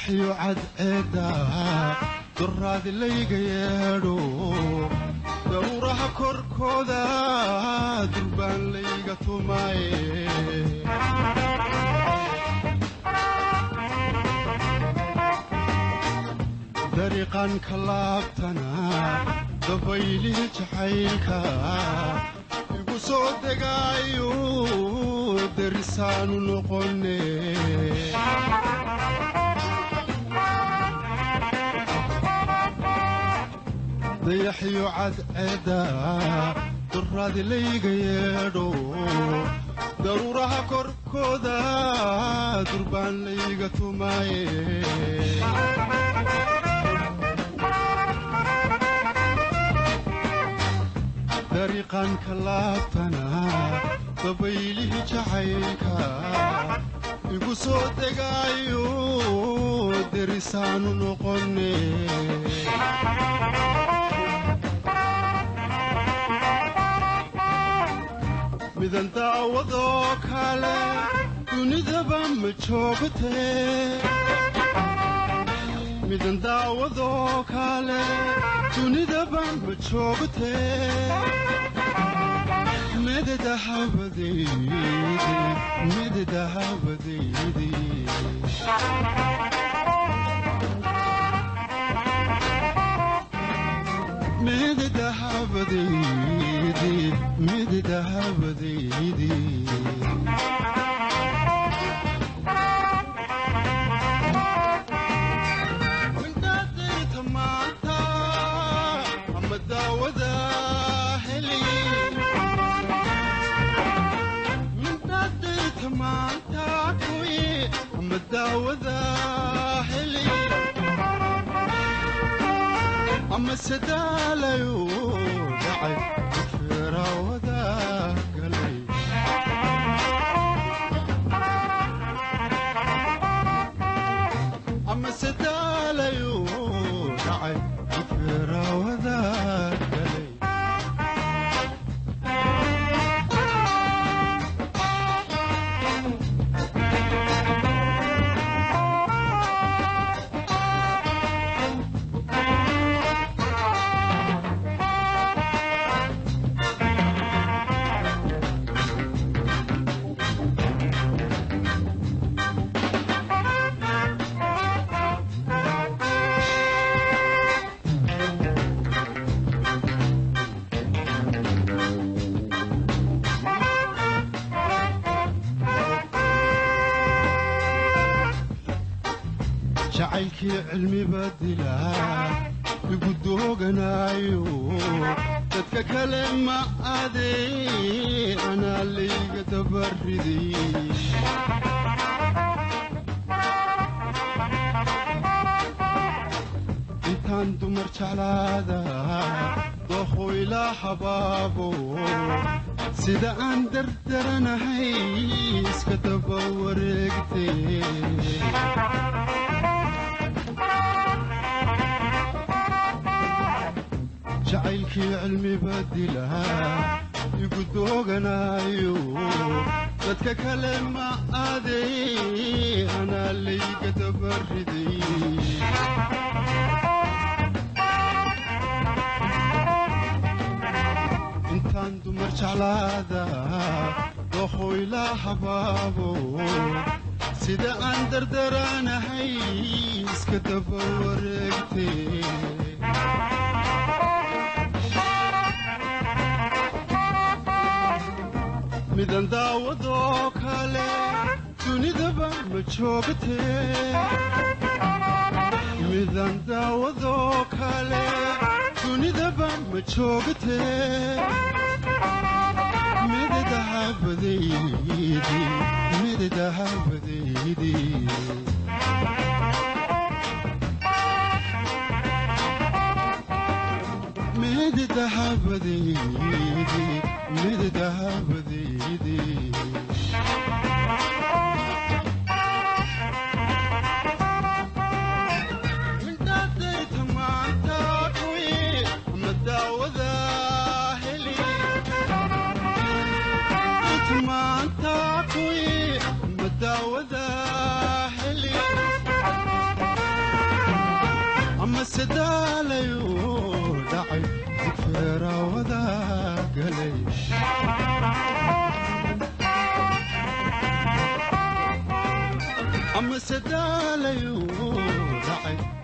Dayaxyo cadceeda duraadi layga yeedho, daruuraha korkooda durbaan layga tumaaye. Dariiqan ka laabtana dabaylihii jacaylka igu soo degaayo, derisaanu noqone. Dayaxyo cadceeda duraadi layga yeedho, daruuraha korkooda durbaan layga tumaaye. Dariiqan ka laabtana dabaylihii jacaylka igu soo degaayo, derisaanu noqone. Midan daawadoo kale dunidaba ma joogte, midan daawadoo kale dunidaba ma joogte. Mededa habadaydi, mededa habadaydi, mededa habadaydi, mededa habadaydi. Mindhaadayta maanta ama daawada heli, mindhaadayta maanta kuwi ama daawada heli, ama sadaalayu dhacay firawada galay, ama sadaalayu dhacay firawada galay. Jacaylkii cilmiba dilaa igu dooganaayo, dadka kale ma adey, anaa layga dabariday. Intaan dumar jeclaada dookhuu ilaa habaabo, sida aan dardaranahay iska daba wareegtay. Jacaylkii cilmiba dilaa igu dooganaayo, dadka kale ma adey, anaa layga dabariday. Intaan dumar jeclaada dookhuu ilaa habaabo, sida aan dardaranahay iska daba wareegtay. Midan daawadoo kale dunidaba ma joogte, midan daawadoo kale dunidaba ma joogte. Midida habadaydi, midida habadaydi, midida habadaydi, midida habadaydi. Mindhaadayta maanta kuwi ama daawada heli, maanta kuwi ama daawada heli. Ama sadaalayu dhacay.